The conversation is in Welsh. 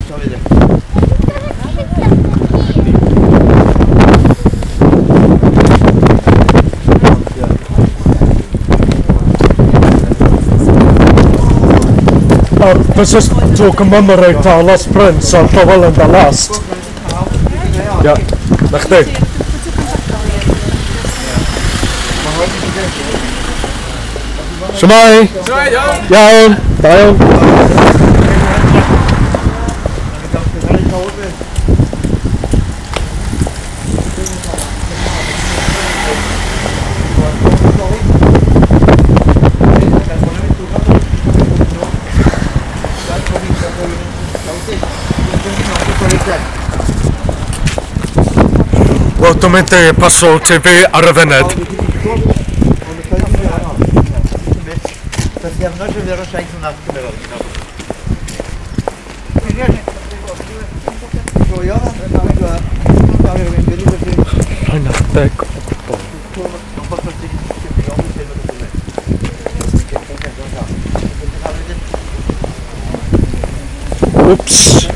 This is to commemorate our last prince, Sir Llywelyn the Last. Yeah, na chdi. Shwmae? Shwmae, iawn? Iawn, da iawn. Wel, dwi'n mynd i Parsol TV ar y funud. Rhaid na 10 o gwbl. Wps.